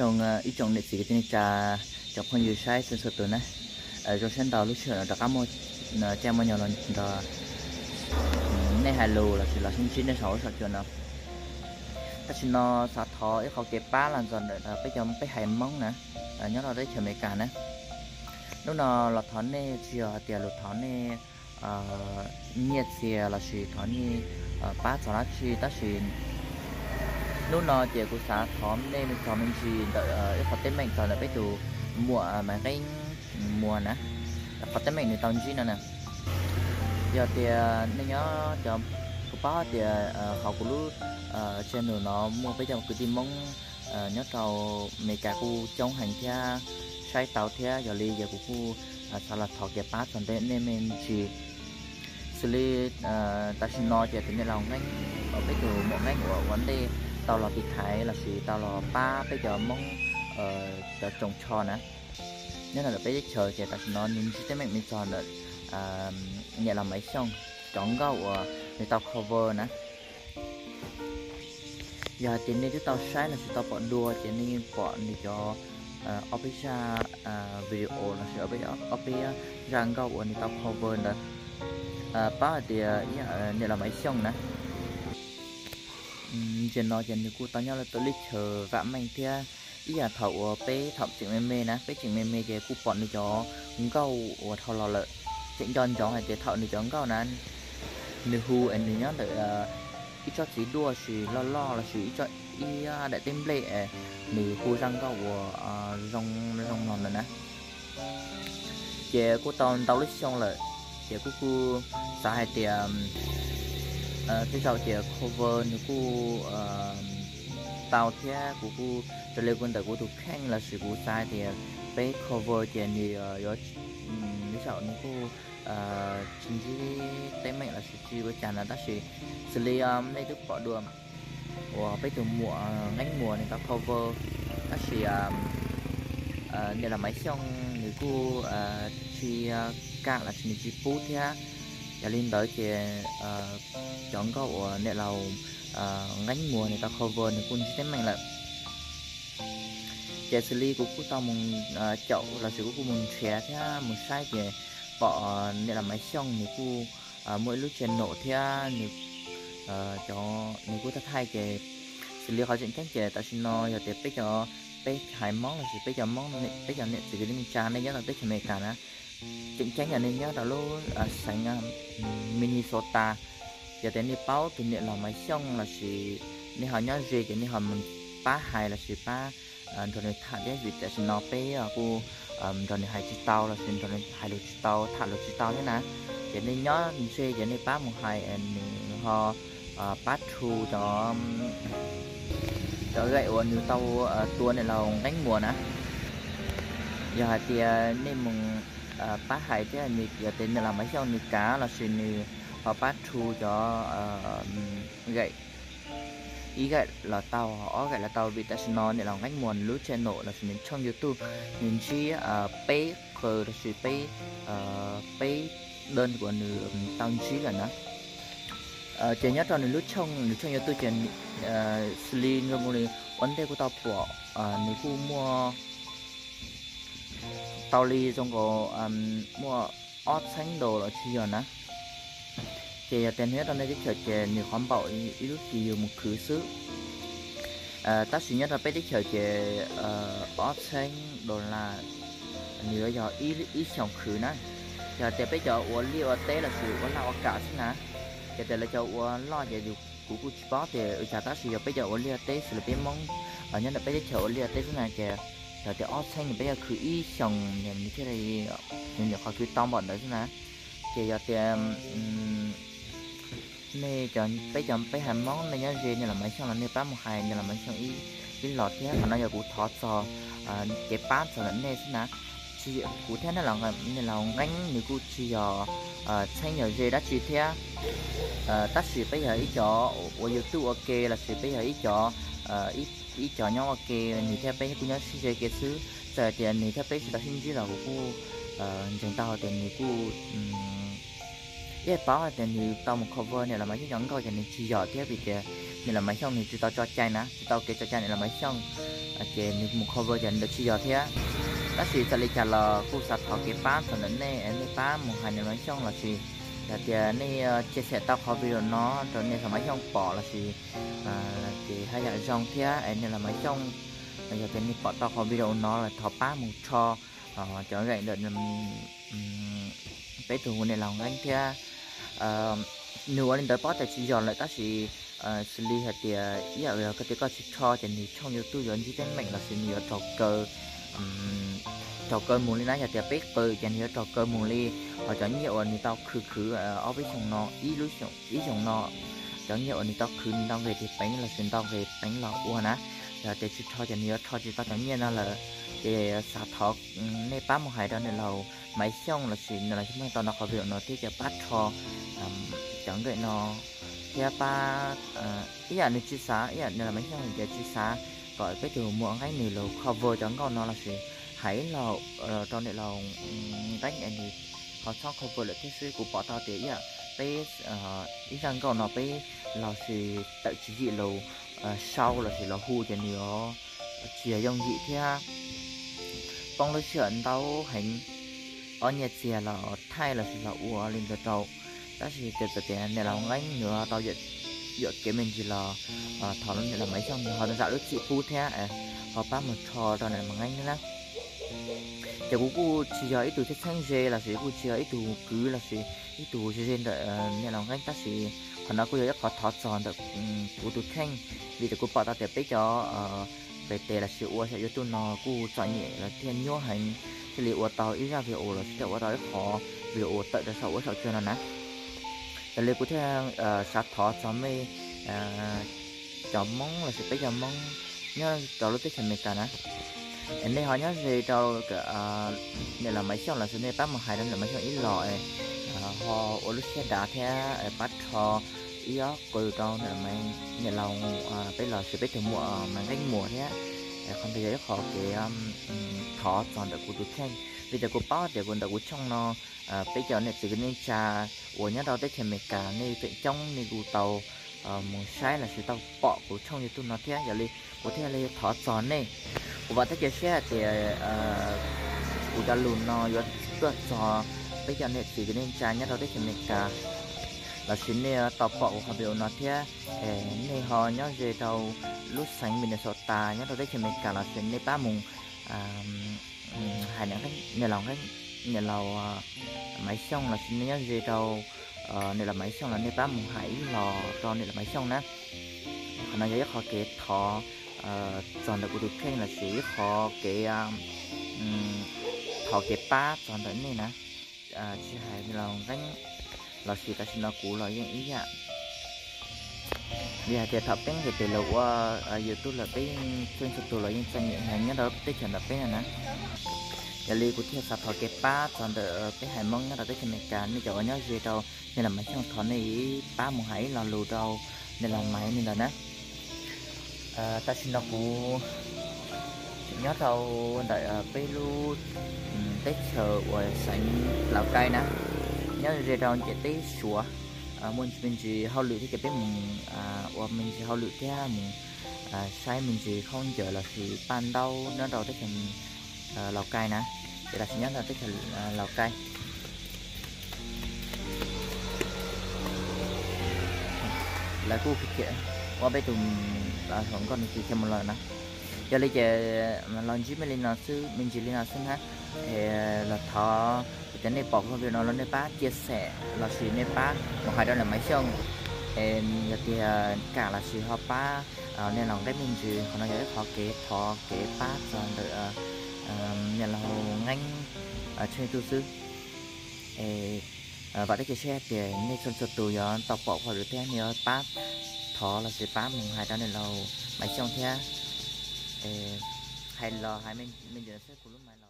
Ib tsoom niam txiv kwv tij neej tsa, tsoom phooj ywg saib txhua txhua tus na, zoo siab ntau lub sij hawm no rov qab muaj caij muaj nyoog los nrog nej hais lus los sis los sib ntsib nej saum huab saum cua no. Tam sim no xav thov ib qho kev pab los ntxog ntawm peb cov peb haiv Hmoob na, nyob rau teb chaws Amelikas na. Hnub no los thov nej tsis yog hais tias lus thov nej nyiaj txiag los sis thov nej pab txog dab tsi, tab sis hnub no ces kuv xav thov nej txog me ntsis ntawm ib qhov teeb meem txog ntawm peb tus muam Maiv Nqeeb Muas na, qhov teeb meem nws tau ntsib no na. Yog tias nej nyob cov, kuv paub tias hauv kuv lub channel no muaj peb cov kwv tij Hmoob nyob rau Amelikas kuj coob heev thiab saib tau thiab, yog li ces kuv kuj xav los thov kev pab txog ntawm nej me ntsis. Xws li tam sim no ces tus niam laus Nqeeb, peb tus muam Nqeeb uas ua ntej tau los tiv thaiv los sis tau los pab peb cov Hmoob cov tsoos tsho na, nyob ntawm peb teb chaws ces tam sim no nws ntsib teeb meem me txog ntawm niam laus Maiv Xyooj cov nkauj uas nws tau cover na. Yog hais tias nej twb tau saib los sis tau pom dua ces nej yeej pom nws cov ob peb zaj video los sis ob peb zaj nkauj uas nws tau cover ntawd, pab hais tias niam laus Maiv Xyooj na. Ntsia no ces nws kuj tau nyob rau lub teb chaws vam meej thiab, ib yam thaum uas peb thaum tseem me me na, peb tseem me me ces kuj pom nws cov nkauj uas dhau los lawm. Tseem nco ntsoov hais tias thaum nws cov nkauj na, nws hu es nws nyob ntawm ib tsob txiv duaj sis loj loj los sis ib tsob, ib daim teb nplej es nws hu zaj nkauj uas zoo zoo no ntawd na. Ces kuj tau ntau lub xyoo lawm, ces kuj kuj xav hais tias tej zaum ces cover nws kuj tau thiab, kuv kuj raws li kuv ntawm kuv tus kheej los sis kuv xav hais tias peb cover ces nws yuav, tej zaum nws kuj tsis ntsib teeb meem los sis tsis ua cas no, tab sis xws li nej twb pom dua uas peb tus muam Nqeeb Muas nws tau cover, tab sis niam laus Maiv Xyooj nws kuj tsis kam los sis nws tsis pub thiab. Yog li ntawd ces cov nkauj uas niam laus Nqeeb Muas nws tau cover nws kuj ntsib teeb meem lawm. Ces xws li kuv kuj tau mus caum los sis kuv kuj mus nrhiav thiab mus saib ces pom niam laus Maiv Xyooj nws kuj muaj ib lub channel thiab nws, nws kuj thaij thaij ces xws li qhov tseem ceeb ces tam sim no yog tias peb cov, peb haiv Hmoob los sis peb cov Hmoob, peb cov niam txiv kwv tij neej tsa nej nyob rau teb chaws Amelikas na, tseem ceeb yog nej nyob rau lub xeev Minnesota, yog tias nej paub tus niam laus Maiv Xyooj los sis nej ho nyob ze ces nej ho mus pab hais los sis pab nrog nws tham thiab, vim tam sim no peb kuj nrog nws hais tsis tau los sis nrog nws hais lus tsis tau, tham lus tsis tau thiab na. Ces nej nyob ze ces nej pab mus hais nws ho pab rhu cov, cov gaim uas nws tau tua niam laus Nqeeb Muas na. Yog hais tias nej mus pab hais thiab, yog tias niam laus Maiv Xyooj nws kav los sis nws ho pab rhu cov gaim, ib gaim los tau, ob gaim los tau, vim tam sim no niam laus Nqeeb Muas nws lub channel los sis nws tshooj YouTube nws ntsib peb qw los sis peb, peb đơn uas nws tau ntsib lawm na. Ces nyob rau nws lub tshooj, nws tshooj YouTube ces xws li zoo li ua ntej kuj tau pom nws kuj muaj tau li zoo nkaus muaj ob txheeb dollar los tsis yog na. Ces yog tias nws nyob rau nej teb chaws ces nws qhov npaum ib lub kis yus mus khwv xwb. Tab sis nyob rau peb teb chaws ces ob txheeb dollar nws yuav yog ib xyoos khwv na. Yog tias peb cov ua liaj ua teb los sis ua laj ua kam xwb na, yog tias lawv cov ua loj ces kuv kuj tsis paub tias ua cas, tab sis yog peb cov ua liaj teb xws li peb Hmoob nyob ntawm peb teb chaws ua liaj teb xwb na ces yog tias ob txheeb nws peb yuav khwv ib xyoos nws thiaj li, nws nyuam qhuav khwv tau npaum ntawd xwb na. Ces yog tias nej, peb cov peb haiv Hmoob nej nyob ze niam laus Maiv Xyooj los nej pab mus hais niam laus Maiv Xyooj ib los thiab. Qhov no yog kuv thov txog kev pab txog ntawm nej xwb na. Tsis, kuv thiab niam laus Nqeeb nws kuj tsis yog txheeb yog ze dab tsi thiab, tab sis peb yog ib cov ua YouTube ua ke los sis peb yog ib cov, ib cov nyob ua ke, nws thiab peb kuj nyob sib ze ke xwb. Txawm hais tias nws thiab peb tsis tau sib ntsib los kuv kuj ntseeg tau tias nws kuj Ib yam paub hais tias nws tau mus cover niam laus Maiv Xyooj cov nkauj ces nws tsis yog thiab, vim tias niam laus Maiv Xyooj nws tsis tau tso cai na, tsis tau kev tso cai niam laus Maiv Xyooj, ces nws mus cover ces nws tsis yog thiab. Tab sis txawm li cas los kuj xav thov kev pab txog ntawm nej, nej pab mus hais niam laus Maiv Xyooj lossis yog tias nej chia sẻ tau qhov video no rau niam laus Maiv Xyooj pom lossis ces haj yam zoo thiab es niam laus Maiv Xyooj yog tias nej pom tau qhov video no los thov pab mus rho cov game ntawm peb tus hu niam laus Nqeeb thiab. Nws ua li ntawd paub tias tsis yog lawm tab sis xws li hais tias ib yam koj tias koj tsis rho ces nws tshooj YouTube yuav ntsib teeb meem lossis nws yuav raug kaw, raug kaw mus li na. Yog tias peb qw ces nws yuav raug kaw mus li. Ho cov nyiaj uas nws tau khwv khwv ob peb xyoos no, ib lub xyoo, ib xyoos no, cov nyiaj uas nws tau khwv nws ntau nqe tis peev lossis ntau nqe peev los ua na. Yog tias tsis rho ces nws yuav rho tsis tau cov nyiaj no lawm. Ces xav thov nej pab mus hais rau niam laus Maiv Xyooj lossis niam laus Xyooj Meej tau ntau qhov video no thiab ces pab rho cov nkauj no thiab pab, ib yam nws tsis xav, ib yam niam laus Maiv Xyooj ces tsis xav kom peb tus muam Nqeeb nws los cover cov nkauj no lossis hais ib lo rau niam laus Nqeeb es nws ho txhob cover lawm thiab xwb. Kuv pom tau tias ib yam peb ib zaj nkauj no peb lossis tawm tswv yim los sau lossis los hu ces nws tsis yog yooj yim thiab poob lub sij hawm ntau heev, ob nyiaj txiag los thaij lossis los ua li ntawd rau. Tab sis ces txawm tias niam laus Nqeeb nws tau yuam kev me ntsis los thov niam laus Maiv Xyooj nws ho zam lub txim pub thiab ho pab mus rho rau niam laus Nqeeb na. Ces kuv kuj tsis yog ib tug txheeb txheeb ze lossis kuj tsis yog ib tug kwv lossis ib tug ze ze ntawm niam laus Nqeeb tab sis qhov no kuj yog ib qhov thov txog ntawm kuv tus kheej, vim tias kuv pom tau tias peb cov pes tes lossis ua saum YouTube no kuj txom nyem los thiaj nyuaj heev thiaj li ua tau ib zaj video lossis thiaj ua tau ib qhov video tawm rau saum ua saum tsua no na. Yog li kuv thiaj xav thov txog mej cov Hmoob lossis peb cov Hmoob nyob rau lub teb chaws Amelikas na, nej ho nyob ze rau niam laus Maiv Xyooj lossis nej pab mus hais rau niam laus Maiv Xyooj ib los ho ua lub siab dav thiab pab rho ib ob qws rau niam laus, peb lossis peb tus muam Maiv Nqeeb muam thiab. Qhov ntawd yog ib qhov kev thov txog ntawm kuv tus kheej, vim tias kuv paub tias kuv ntawm kuv tshooj no peb cov niam txiv kwv tij neej tsa uas nyob rau teb chaws Amelikas nej tseem coob nej kuj tau mus saib lossis tau pom kuv tshooj YouTube no thiab, yog li kuv thiaj li thov txog nej. Kuv vam thiab cia siab hais tias kuv cov lus no yuav tuaj txog peb cov niam txiv kwv tij neej tsa nyob rau teb chaws Amelikas lossis nej tau pom kuv qhov video no thiab, nej ho nyob ze rau lub xeev Minnesota nyob rau teb chaws Amelikas lossis nej pab mus hais niam laus, niam laus Maiv Xyooj lossis nej nyob ze rau niam laus Maiv Xyooj los nej pab mus hais ib los rau niam laus Maiv Xyooj na. Qhov no yog ib qhov kev thov txog ntawm kuv tus kheej lossis ib qhov kev thov kev pab txog ntawm nej na. Tsis hais niam laus Nqeeb lossis tam sim no kuv los yeej ib yam. Vim hais tias thaum peb nqis tes los ua YouTube lawm peb yeej txhua txhua tus los yeej txom nyem heev nyob rau teb chaws ntawm peb no na. Yog li kuv thiaj xav thov kev pab txog ntawm peb haiv Hmoob nyob rau teb chaws Amelikas, nej cov uas nyob ze rau niam laus Maiv Xyooj thov nej pab mus hais ib lo lus rau niam laus Maiv li ntawd na. Tam sim no kuv nyob rau ntawm peb lub teb chaws uas xeev Laus Kai na, nyob ze rau ciam teb Suav. Muaj me ntsis hauj lwm thiab ces peb mus ua me ntsis hauj lwm thiab mus saib me ntsis khaub ncaws lossis paj ntaub nyob rau teb chaws Laus Kai na, ces tam sim nyob rau teb chaws Laus Kai. Lawv kuj khiav ua peb tus hluas nkauj nws khiav mus lawm na. Yog li ces los ntsib me li no xwb, me ntsis li no xwb na. Los thov tias nej pom video no los nej pab chia sẻ lossis nej pab mus hais rau niam laus Maiv Xyooj, es yog tias kam lossis ho pab niam laus Nqeeb me ntsis, qhov no yog ib qhov kev thov kev pab txog ntawm niam laus Nqeeb tsheej tug xwb. Es vam thiab cia siab tias nej txhua txhua tus yuav tau pom qhov lus thiab nej yuav pab thov lossis pab mus hais rau niam laus Maiv Xyooj thiab. Hais los hais me ntsis xwb kuv lub Maiv